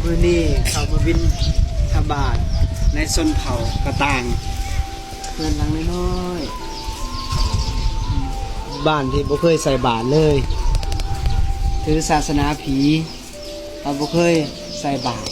ມື້ນີ້ເຂົ້າມາບິນທະບາດໃນຊົນເຜົ່າກະຕ່າງ ເຮືອນຫຼັງນ້ອຍໆ ບ້ານທີ່ບໍ່ເຄີຍໃສ່ບາດເລີຍ ຖືສາສະໜາຜີ ເຮົາບໍ່ເຄີຍໃສ່ບາດ.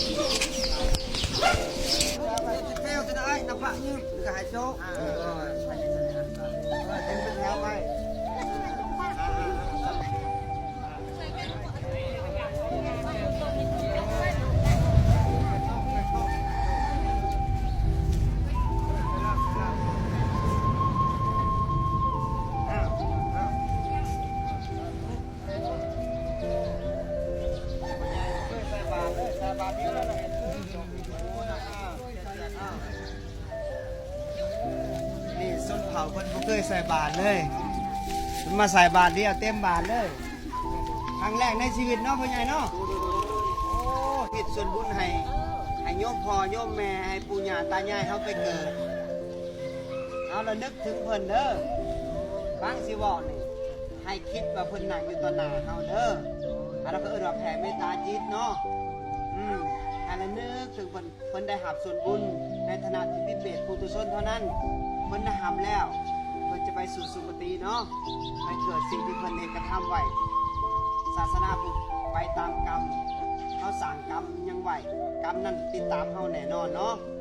ນີ້ຊົນເຜົ່າເພິ່ນບໍ່ເຄີຍໃສ່ບາດເລີຍ ເພິ່ນມາໃສ່ບາດດຽວເຕັມບາດເລີຍ ຄັ້ງແລກໃນຊີວິດເນາະ ພໍ່ໃຫຍ່ເນາະ. ໂອ້ ເຮັດສ່ວນບຸນໃຫ້ ໃຫ້ໂຍມພໍ່ໂຍມແມ່ ໃຫ້ປູ່ຍ່າຕາຍາຍເຮົາໄປເກີດ ເຮົາລະນຶກເຖິງເພິ່ນເດີ ຟັງຊິເວົ້ານີ້ ໃຫ້ຄິດວ່າເພິ່ນນັ່ງຢູ່ຕໍ່ໜ້າເຮົາເດີ ອັນນັ້ນເຂົາເອີ້ນວ່າແຜ່ເມດຕາຈິດເນາະ. ອືມ ໃຫ້ລະນຶກເຖິງເພິ່ນ ເພິ່ນໄດ້ຮັບສ່ວນບຸນໃນຖານະທີ່ຕິເປດປຸຖຸຊົນເທົ່ານັ້ນ ເພິ່ນໄດ້ຮັບແລ້ວ ເພິ່ນຈະໄປສູ່ສຸຄະຕິເນາະ ໄປເກີດສິ່ງທີ່ເພິ່ນເຮັດກະທຳໄວ້. ສາສະໜາພຸດໄປຕາມກຳ ເຮົາສ້າງກຳຫຍັງໄວ້ ກຳນັ້ນຕິດຕາມເຮົາແນ່ນອນເນາະ.